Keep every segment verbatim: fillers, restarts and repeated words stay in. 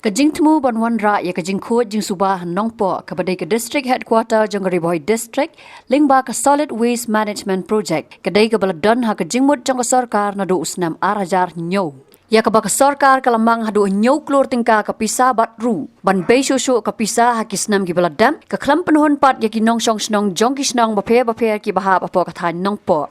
Ka jingthmu ban wanrah ïa ka jingkhuid jingsuba ha Nongpoh kaba dei ka District Headquarter jong ka Ri Bhoi District lyngba ka Solid Waste Management Project ka dei kaba la don ha ka jingmut jong ka sorkar naduh u snem ar hajar hynñiew, ïa kaba ka sorkar ka la mang haduh hynñiew klur tyngka ka pisa bad ruh ban bei shuh shuh ka pisa ha ki snem kiba la dep, ka khlem pynhun pat ïa ki nongshong shnong jong ki shnong bapher bapher kiba hap hapoh ka thaiñ Nongpoh.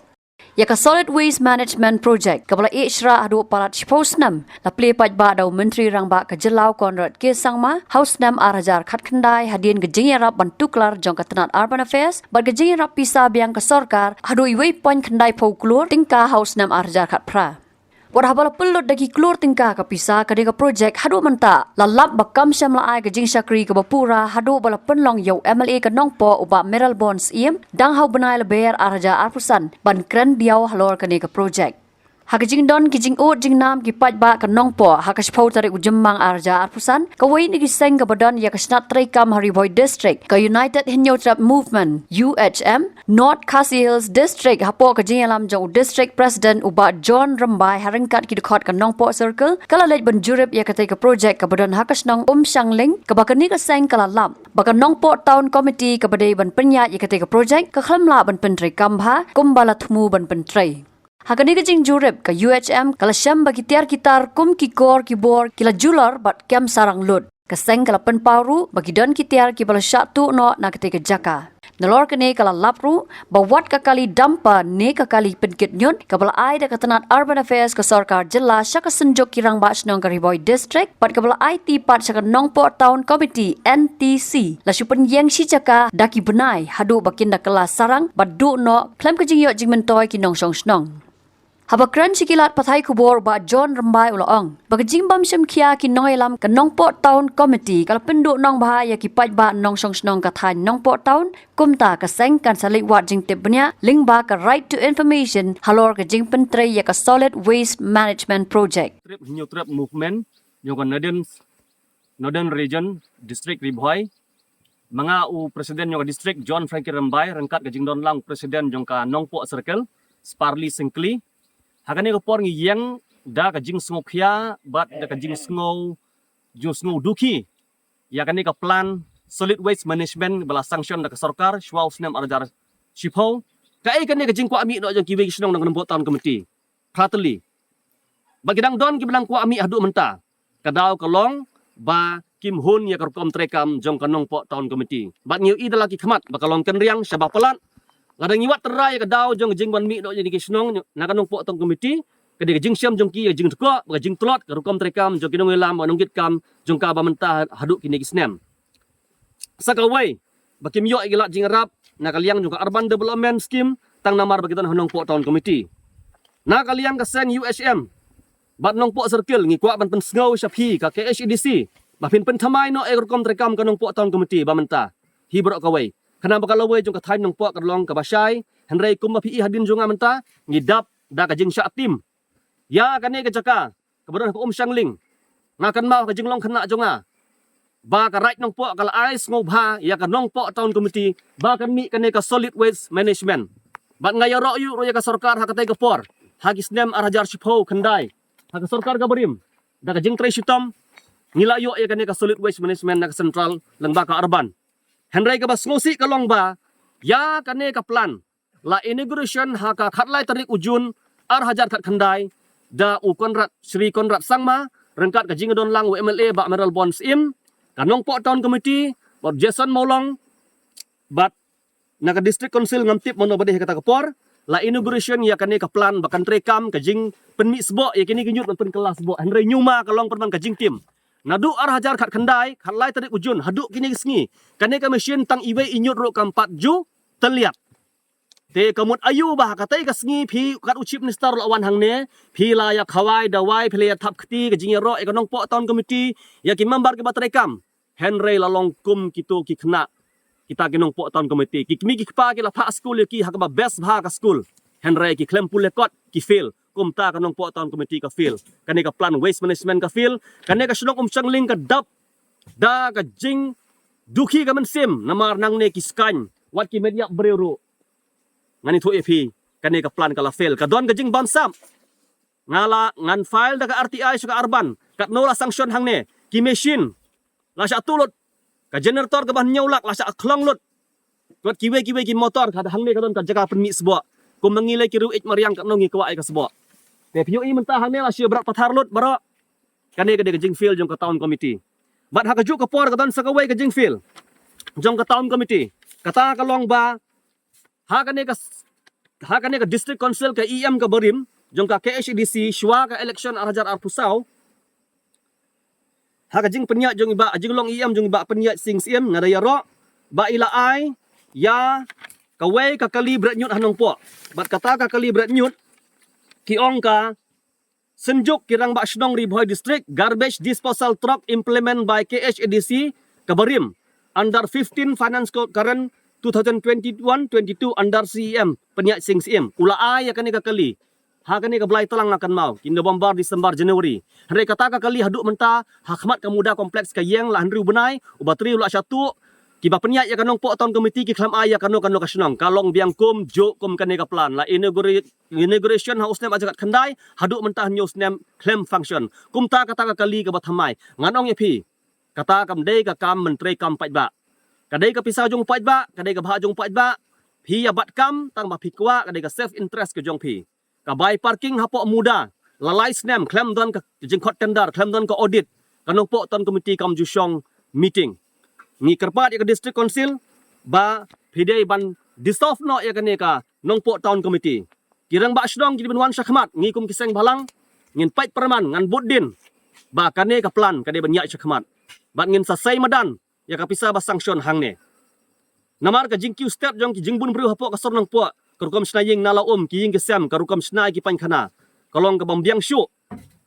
Ïa ka Solid Waste Management Project kaba la ïeh shrah haduh palat shiphew snem la plie paidbah da u Myntri Rangbah ka Jylla u Conrad K Sangma ha u snem ar hajar khatkhyndai hadien ka jingïarap ban tuklar jong ka tnat Urban Affairs bad ka jingïarap pisa biang ka sorkar haduh wei point khyndaiphew klur tyngka ha u snem ar hajar khatphra. Wat haba la pynlut da ki klur tyngka ka pisa, kane ka projek haduh mynta la lap ba kam shym la ai ka jingshakri kaba pura haduh ba la pynlong ïa u M L A ka Nongpoh u Bah Mayralborn Syiem dang ha u bnai Lber ar hajar arphew san ban kren biang halor kane ka projek. Ha ka jingdon ki jingud jingnam ki paidbah ka Nongpoh ha ka shiphew tarik u Jymmang ar hajar arphew san, kawei na ki seng kaba don ïa ka shnat treikam ha Ri Bhoi District, ka United Hynñiewtrep Movement, U H M, North Khasi Hills District, hapoh ka jingïalam jong u District President u Bah John Rymbai ha ryngkat ki dkhot ka Nongpoh Circle, ka la leit ban jurip ïa katei ka projek kaba don ha ka shnong Umshangling, kaba kane ka seng ka la lap ba ka Nongpoh Town Committee kaba dei ban pynïaid ïa katei ka projek ka khlem lah ban pyntreikam bha kumba la thmu ban pyntrei. Ha kane ka jingjurip, ka U H M ka la shem ba ki tiar ki tar kum ki kor ki bor ki la julor bad kem sarang lut. Ka seng ka la pynpaw ruh ba ki don ki tiar kiba la shah tuh noh na katei ka jaka. Nalor kane ka la lap ruh ba wat ka kali dumper ne ka kali pynkit ñiut kaba la ai da ka tnat Urban Affairs ka sorkar jylla sha ka synjuk ki rangbah shnong ka Ri Bhoi District bad kaba la aiti pat sha ka Nongpoh Town Committee, N T C, la shu pynïeng shi jaka da ki bnai haduh ba kin da kylla sarang bad duh noh khlem ka jingïoh jingmyntoi ki nongshong shnong. Haba kren sha ki lad pathai khubor, u Bah John Rymbai u la ong ba ka jingbym shim khia ki nongïalam ka Nongpoh Town Committee ka la pynduh nongbha ïa ki paidbah nongshong shnong ka thaiñ Nongpoh Town, kumta ka seng kan sa leit wad jingtip bniah lyngba ka Right to Information halor ka jingpyntrei ïa ka Solid Waste Management Project. Trep Hynñiewtrep Movement jong ka Northern, Northern Region District Ri Bhoi. Ma nga u President jong ka District, John Frankie Rymbai, ryngkat ka jingdon lang u President jong ka Nongpoh Circle, Sparly Syngkli. Ha kane ka por ngi ïeng da ka jingsngewkhia bad da ka jingsngew, jingsngew dukhi ïa kane ka plan Solid Waste Management ba la sanction da ka sorkar shwa u snem ar hajar shiphew. Kaei kane ka jingkwah mih noh jong kiwei ki shnong na ka Nongpoh Town Committee? Khatli ba ki dang don kiba dang kwah mih haduh mynta. Ka daw ka long ba kim hun ïa ka rukom treikam jong ka Nongpoh Town Committee. Bad ngi ïohi da la ki khmat ba ka long kynriang shaba palat. Lada ngi wad tynrai ïa ka daw jong ka jingwan mih noh jong ki shnong na ka Nongpoh Town Committee, ka dei ka jingshem jong ki ïa ka jingthoh bad ka jingtlot ka rukom treikam jong ki nongïalam bad nongkitkam jong ka ba mynta haduh kine ki snem. Sa kawei, ba kim ïoh ïa ki lad jingïarap na ka liang jong ka Urban Development Scheme tang namar ba ki don ha Nongpoh Town Committee. Na ka liang ka seng U H M bad Nongpoh Circle, ngi kwah ban pynsngew sha phi ka K H A D C ba phin pynthymmai noh ïa ka rukom treikam ka Nongpoh Town Committee ba mynta. Hi baroh kawei, khnang ba ka lawei jong ka thaiñ Nongpoh ka long kaba shai. Hynrei kumba phi i hadien jong nga mynta, ngi dap da ka jingshah tim ïa kane ka jaka kaba don ha Umshangling. Nga kynmaw ka jinglong khynnah jong nga ba ka Raid Nongpoh ka la ai sngewbha ïa ka Nongpoh Town Committee ba kan mih kane ka Solid Waste Management. Bad nga ïaroh ïuh ruh ïa ka sorkar ha katei ka por, ha ki snem ar hajar shiphew khyndai, ha ka sorkar ka barim, da ka jingtrei shitom ngi la ïoh ïa kane ka Solid Waste Management na ka Central lyngba ka Urban. Hynrei kaba sngewsih ka long ba ïa kane ka plan la inauguration ha ka khatlai tarik u Jun ar hajar khatkhyndai da u Conrad, Shri Conrad Sangma, ryngkat ka jingdon lang u M L A Bah Mayralborn Syiem, ka Nongpoh Town Committee, Bah Jason Mawlong, bad na ka District Council ngam tip mano ba dei ha kata ka por, la inauguration ïa kane ka plan ba kan treikam ka jingpynmih sboh ïa kine ki ñiut ban pynkylla sboh. Hynrei ñiuma ka long pynban ka jingtim. Naduh ar hajar khatkhyndai, khatlai tarik u Jun haduh kine ki sngi, kane ka machine tang iwei i ñiut ruh kam pat ju tylliat. Te ka mut aïu ba ha katei ka sngi phi kat u Chief Minister la wan hangne, phi la ïa khawai dawai, phi la ïa thap kti ka jingïaroh ïa ka Nongpoh Town Committee, ïa ki member kiba treikam. Hynrei la long kum kito ki khynnah, kita ki Nongpoh Town Committee, ki kmie ki kpa ki la phah skul ïa ki ha kaba best bha ka skul, hynrei ki khlem pule kot, ki fail. Kumta ka Nongpoh Town Committee ka fail, kane ka plan waste management ka fail, kane ka shnong Umshangling ka dap da ka jingdukhi ka mynsiem namar nangne ki skaiñ wat ki met ïap briew ruh. Ngan ïathuh ïa phi, kane ka plan ka la fail, ka don ka jingbamsap. Nga la ngan file da ka R T I sha ka Urban, katno la sanction hangne, ki machine la shah tuh lut, ka generator kaba hynñiew lak la shah khlong lut. Wat kiwei kiwei ki motor, ka hangne ka don ka jaka pynmih sboh. Kum ma ngi lei ki riew ïeit mariang, katno ngi kwah ïa ka sboh. Te phi ïohi mynta hangne la shu brat pathar lut baroh. Kane ka dei ka jingfail jong ka town committee. Bad ha kajuh ka por ka don sa kawei ka jingfail jong ka town committee. Kata ka long ba ha kane ka s-, ha kane ka District Council, ka E M kaba rim jong ka K H A D C shuwa ka election ar hajar arphew saw, ha ka jingpynïaid jong i Bah, jinglong E M jong i Bah Pynïaid Sing Syiem, nga da ïaroh ba i la ai ïa kawei ka kali bret ñiut ha Nongpoh. Bad kata ka kali bret ñiut ki ong ka Synjuk ki Rangbah Shnong Ri Bhoi District, garbage disposal truck implement by K H A D C kaba rim under fifteen Finance Code current two thousand twenty-one twenty-two under C E M Pynïaid Sing Syiem. U la ai ïa kane ka kali ha kane ka blai tlang, nga kynmaw ki November, December, January. Hynrei kata ka kali haduh mynta ha khmat ka Muda Complex ka ïeng la hynriew bnai, u batri u la shah tuh. Kiba pynïaid ïa ka Nongpoh Town Committee ki khlem ai ïa kano kano ka shnong. Ka long biang kumjuh kum kane ka plan. La inaugurate, inauguration ha u snem ar hajar khatkhyndai, haduh mynta hynñiew snem khlem function. Kumta kata ka kali kaba thymmai. Ngan ong ïa phi, kata kam dei ka kam myntri kam paidbah. Ka dei ka pisa jong paidbah, ka dei ka bhah jong paidbah. Phi ïa bat kam tang ba phi kwah, ka dei ka self interest ka jong phi. Ka bai parking hapoh Muda la lai snem khlem don ka jingkhot tender, khlem don ka audit. Ka Nongpoh Town Committee kam ju shong meeting. Ngi kyrpad ïa ka District Council ba phi dei ban dissolve noh ïa kane ka Nongpoh Town Committee. Ki Rangbah Shnong ki dei ban wan shakhmat, ngi kum ki seng bhalang ngin peit pyrman, ngan bud dien ba kane ka plan ka dei ban ïaid shakhmat. Bad ngin sa sei madan ïa ka pisa ba sanction hangne. Namar ka jingkiew stet jong ki jingbun briew hapoh ka sor Nongpoh, ka rukom shna ïing na la um, ki ïing ki sem, ka rukom shna ïa ki painkhana, ka long kabym biang shuh.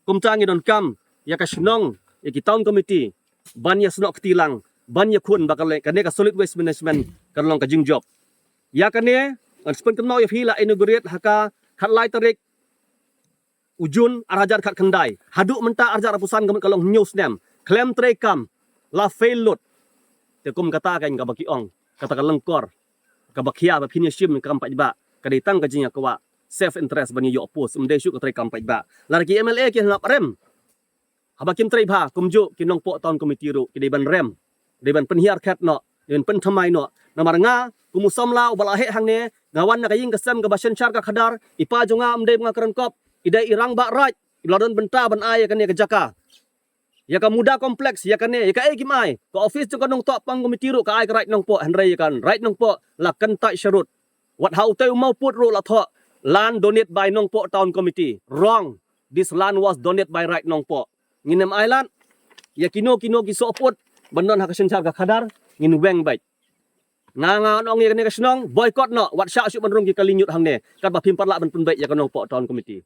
Kumta ngi donkam ïa ka shnong, ïa ki town committee ban ïa snoh kti lang, ban ïa khun ba ka le-, kane ka solid waste management kan long ka jingjop. Ïa kane ngan sa pynkynmaw ïa phi, la inaugurate ha ka khatlai tarik u Jun ar hajar khatkhyndai. Haduh mynta ar hajar arphew san, ka mut ka long hynñiew snem khlem trei kam, la fail lut. Te kum kata ka ïing kaba ki ong, kata ka lyngkor kaba khia ba phin ïa shim kam paidbah, ka dei tang ka jingïakwah self interest ban ïa ïoh post, ym dei shuh ka trei kam paidbah. Lada ki M L A ki hap rem, haba kim trei bha, kumjuh ki Nongpoh Town Committee ruh ki dei ban rem, dei ban pynhiar khet noh, dei ban pynthymmai noh. Namar nga kum u samla uba la heh hangne, nga wan na ka ïing ka sem kaba synshar ka khadar, i pa jong nga ym dei ba nga kren kop, i dei i rangbah raid, i la don bynta ban ai ïa kane ka jaka, ïa ka Muda Complex, ïa kane, ïa kaei kim ai. Ka office jong ka Nongthoh Pang Committee ruh ka ai ka Raid Nongpoh, hynrei ïa ka Raid Nongpoh la kyntait sharud. Wat ha utei u Mawpud ruh la thoh, land donate by Nongpoh Town Committee. Wrong. This land was donated by Raid Nongpoh. Ngin ym ailad. Ïa kino kino ki sohput ban don ha ka synshar ka khadar, ngin weng beit. Nga, nga ong ïa kane ka shnong, boycott noh, wat shah shuh ban rung ki kali ñiut hangne, katba phim pat lah ban pynbeit ïa ka Nongpoh Town Committee.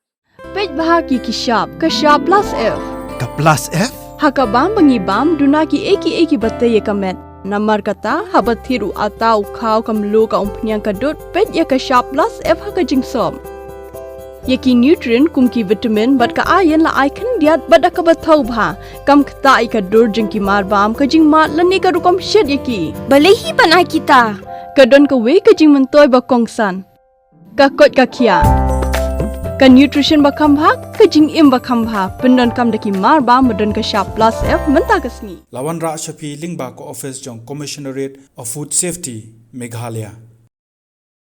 Peit bha ki ki shap, ka shap plus F. Ka plus F? Ha ka bam ba ngi bam, duna kiei kiei kiba tei ïa ka met. Namar kata, haba thied u ata u khaw, ka mluh, ka umphniang, ka dud, peit ïa ka shap plus F ha ka jingsop. Ïa ki nutrient kum ki vitamin bad ka iron la ai khyndiat bad da kaba thaw bha. Kam ktah ïa ka dur jong ki mar bam, ka jingmad lane ka rukom shet ïa ki. Balei hi ban ai kita? Ka don kawei ka jingmyntoi ba kongsan. Ka koit ka khiah. Ka nutrition ba kham bha, ka jingim ba kham bha. Pyndonkam da ki mar bam ba don ka shap plus F mynta ka sngi. La wanrah sha phi lyngba ka office jong Commissionerate of Food Safety, Meghalaya.